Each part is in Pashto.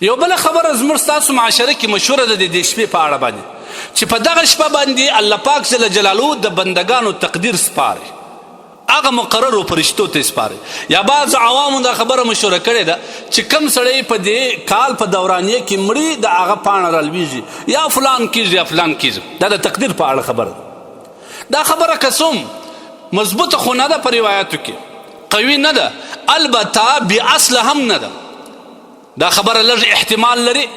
یو بل خبره زموږ ستاسو معاشره کې مشهوره ده د دې شپې په اړه باندې، چې په دغه شپه باندې الله پاک جل جلاله د بندگانو تقدیر سپاري، هغه مقررو فرشتو ته سپاري. یا بعض عوامو دا خبره مشهوره کړې ده چې کم سړی په دې کال په دورانیه کې مړي، د هغه پاڼه رالویږي، یا فلان کیږي یا فلان کیږي. دا د تقدیر په اړه خبره ده. دا خبره قسم مضبوطه خو نه ده، په روایتو کې قوي نه ده، البته بې اصله هم نه ده. دا خبره لږ احتمال لري،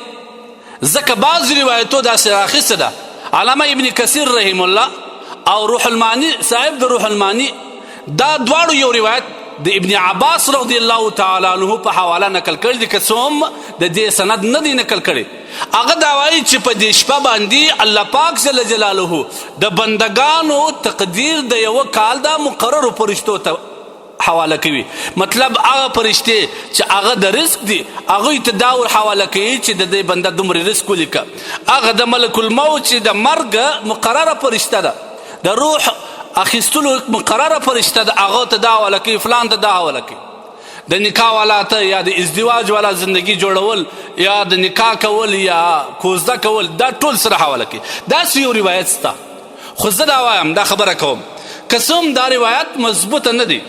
ځکه بعض روایتو داسې راخیسته ده. علامه ابن کثیر رحم الله او روح المانی صاحب د روح المانی دا دواړو یو روایت د ابن عباس رضی الله تعالی عنہ په حواله نقل کړی دی، که څه هم د دې سند نه دی نقل کړی. هغه دا وایي چې په دې شپه باندې الله پاک جل جلاله د بندگانو تقدیر د یو کال دا مقررو فرشتو ته حواله کوي. مطلب هغه فرشتې چې هغه د رزق دي، هغوی ته دا ور حواله کوي چې د دې بنده دومره رزق ولیکه. هغه د ملک الموت چې د مرګ مقرره فرشته ده، د روح اخیستلو مقرره فرشته ده، هغه ته دا حواله کوي، فلان ته دا حواله کوي. د نکاح والا ته یا د ازدواج والا زندگی جوړول یا د نکاح کول یا کوزده کول، دا ټول سره حواله کوي. داسې یو روایت سته، خو زه دا وایم، دا خبره کوم، که څه هم دا روایت مضبوطه نه دی،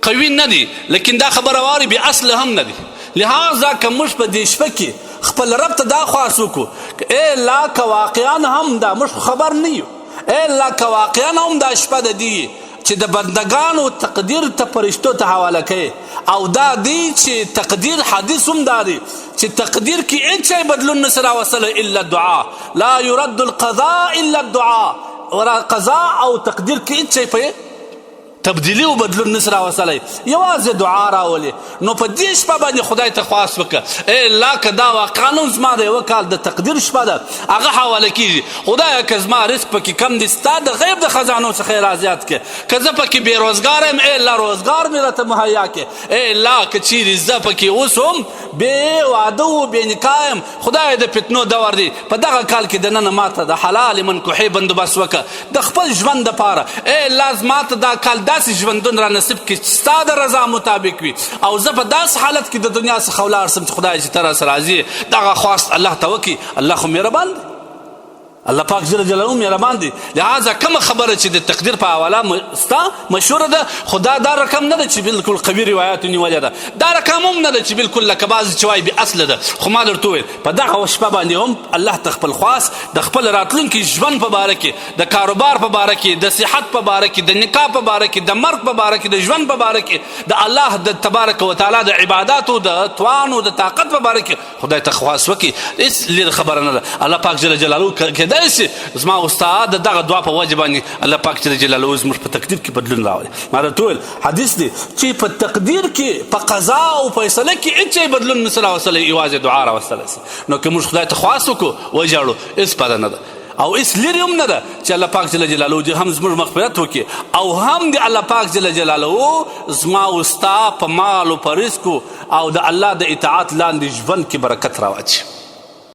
قوي نه دی، لیکن دا خبره واري بې اصله هم نه دی. لهذا که موږ په دې شپه کې خپل رب ته دا خواست وکړو، ای الله که واقعا هم دا موږ خبر نه یو، ای الله که واقعا هم دا شپه د دی چې د بندگانو تقدیر ته فرشتو ته حواله کوي، او دا دی چې تقدیر، حدیث هم دا دی چې تقدیر کې هیڅ شی بدلون نشي راوستلی الا الدعاء، لا يرد القضاء الا الدعاء. ورا قضا او تقدیر کې هیڅ شی په تبدیلی او بدلون نشي راوستلی، یوازې دعا راولي. نو په دې شپه باندې خدای ته خواست وکړه، ای الله که دا واقعا هم زما د یوه کال د تقدیر شپه ده، هغه حواله کېږي، خدایه که زما رزق پکې کم دی، ستا د غیب د خزانو څخه یې رازیات کړې. که زه پکې بې روزګاره یم، ای الله روزګار مې راته مهیا کړې. ای الله که چیرې زه پکې اوس هم بې واده و بې نکاح یم، خدای د فتنو دور دی، په دغه کال کې دننه ماته د حلال منکوحې بندوبست وکړه د خپل ژوند دپاره. ای الله زما ته دا کال داسې ژوندون را نصیب کړي چې ستا د رضا مطابق وي، او زه په داسې حالت کې د دنیا څخه ولاړ سم چې خدای چې ته راسره راضي. دغه خواست الله ته وکړي، الله خو مهربان دی، الله پاک جل جلاله مهربان دی. لہذا کومه خبره چې د تقدیر په حواله ستا مشهوره ده، خو دا دا رقم نه ده چې بالکل قوي روایت نیولې ده، دا رقم هم نه ده چې بالکل لکه بعضې چې وایي بې اصله ده. خو ما درته وویل په دغه شپه باندې هم الله ته خپل خواست د خپل راتلونکي ژوند په باره کې، د کاروبار په باره کې، د صحت په باره کې، د نکاح په باره کې، د مرګ په باره کې، د ژوند په باره کې، د الله د تبارک وتعالی د عباداتو د توان او د طاقت په باره کې خدای ته خواست وکړي. هیڅ لرې خبره نه ده. الله پاک جل جلاله کېدای شي زما او ستا د دغه دعا په وجه باندې الله پاک جل جلاله زموږ په تقدیر کې بدلون راولي. ما درته وویل حدیث دی چې په تقدیر کې، په قضا او فیصله کې هیڅ شی بدلون نشي راوستلی، یوازې دعا راوستلی شي. نو که موږ خدای ته خواست وکړو، وژاړو، هیڅ بده نه ده او هیڅ لرې هم نه ده چې الله پاک جل جلاله دې هم زموږ مغفرت وکړي، او هم دې الله پاک جل جلاله زما او ستا په مال او په رزق او د الله د اطاعت لاندې ژوند کې برکت راواچي.